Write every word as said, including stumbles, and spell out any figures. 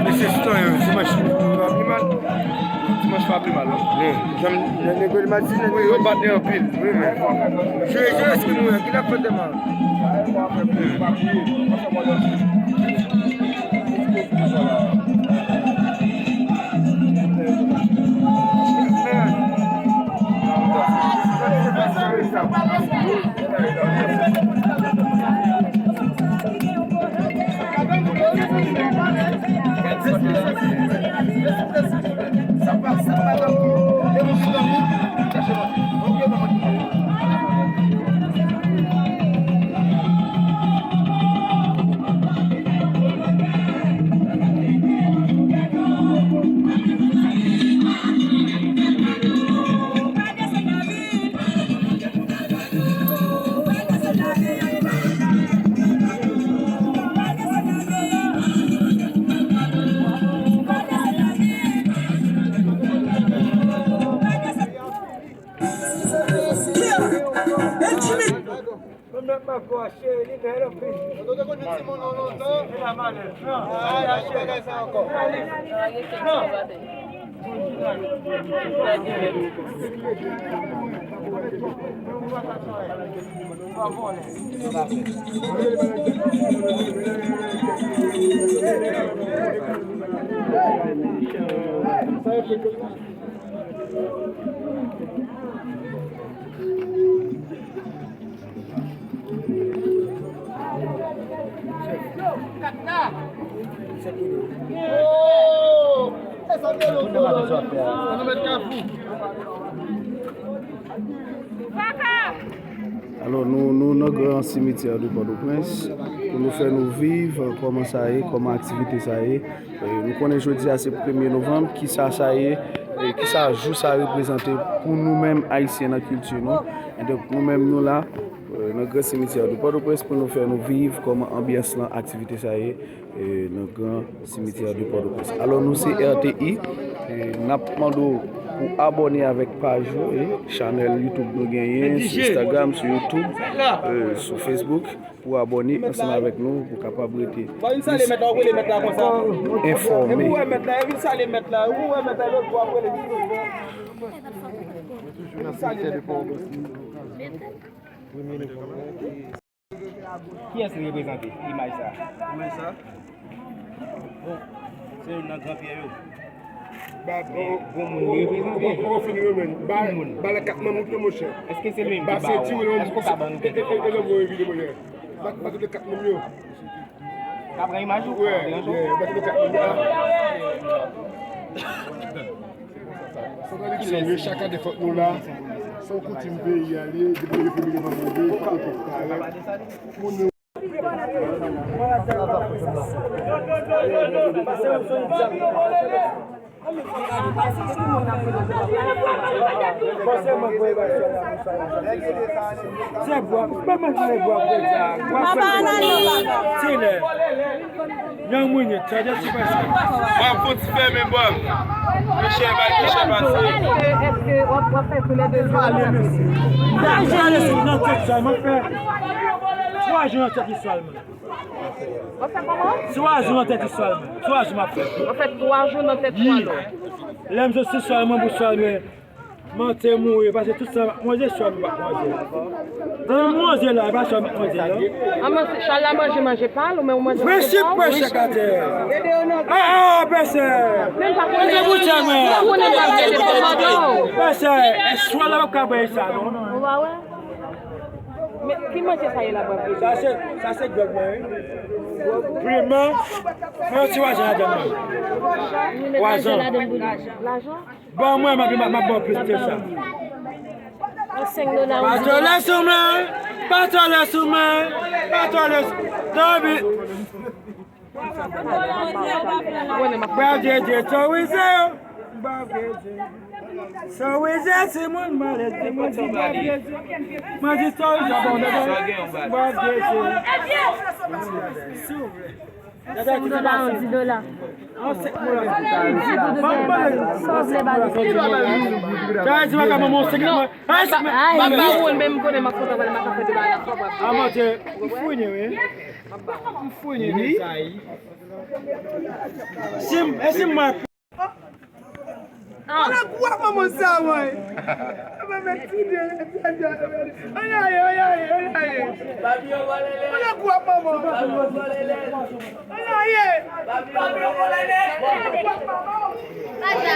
Mesye, siton yo, dimanch pa pi mal. Dimanch pa pi mal, non. Non. Janm, nèg yo li mal, si nèg yo bat nèg anpil. Wi, men. Jwe, jwe, eski nou, ki la fè tèman? Alò, nou, nou nan gran simityè de Pòtoprens pou nou fè nou viv kòman sa ye, kòman aktivite sa ye. E, nou konnen jodi a se premye novanm, kisa sa ye, e, kisa jou sa reprezante pou nou menm Ayisyen nan kilti nou. E donk, nou menm nou la, e, nan gran simityè de Pòtoprens pou nou fè nou viv kòman anbyans lan, aktivite sa ye, e, nan gran simityè de Pòtoprens. Alò, nou se R T I, e, n ap mande w pou abòne avèk paj ou, e, chanèl YouTube nou genyen, sou Instagram, sou YouTube, e, sou Facebook. Pou abòne ansanm avèk nou, pou kapab rete plis enfòme. Kiyès li reprezante imaj sa? Imaj sa? Bon, se youn nan gran pyè yo. Ba, bon, bon moun li reprezante. Bon, bon, fini yo, men. Ba, ba la kat manm ou tou, monchè. Èske se li menm ki ba w? Èske w ka ban nou kèk enfòmasyon? Ba, ba tout kat manm yo. Ka pran imaj ou? Wè, wè, ba tout kat manm yo. Sa tradiksyon, men chak ane fòk nou la. Se yon koutim peyi a li ye, depi yo premye novanm rive, fòk nou parèt. Moun yo Se bwa, pa manje bwa, bwa sa. Bwa sa. Tilè. Yon minit, sa de ti pase. Bwa pou ti fèmen bwa. Michel bay Michel pase. Èske w ap, w ap fè tou lè de jou? Pale, mesye. Pale sou nan tèt sa, mwen fè twa jou nan tèt li sèlman. Ou fè kòman? Twa jou nan tèt li sèlman. Twa jou m ap fè. Ou fè twa jou nan tèt li sèlman. Lè m sot sou sèlman pou sèlman mante mouri, paske tout sa m ap manje, sèlman m ap manje. Depi m manje la, e pa sèlman m ap manje, non. An, men Chal la manje, manje pa l, ou men ou manje, manje pa w. Prensip pwechè katè. A, a, pèsè. Men m pa konnen. Manje pou sèlman. M pa konnen m ap manje pou manje w. Pèsè, e swa la w ap ka bay sa, non. Ou pa wè? Men, ki manje sa ye la, bwè? Sa se, sa se dwòg mwen, wi. Vreman, mwen yon ti wajan ladan mwen. Wajan. Lajan? Ban mwen, m ap, m ap, m ap ba w plis ke sa. An senk dola, pa twò lè sou mwen, pa twò lè sou mwen, pa twò lè sou, tanpri. Bravo, Djedje, Torize yo. Bravo, Djedje. Torize, timoun, mwen, timoun, di bravo, Djedje. Mwen di Torize, bon, bravo, Djedje. Senk dola, yon di dola. An senk dola. Sa w vle ba li? Sa vle di, mwen ka ban mwen yon senk dola. Ay, ba ou l, men m konnen m ap kontan, m ap fè de bagay la. A, mwen, m fouye, wi. M fouye, wi. Si m, e si m wè. Ala gwo manman sa, woy. Ann ale, ann ale, ann ale. Ala gwo manman. Ann ale.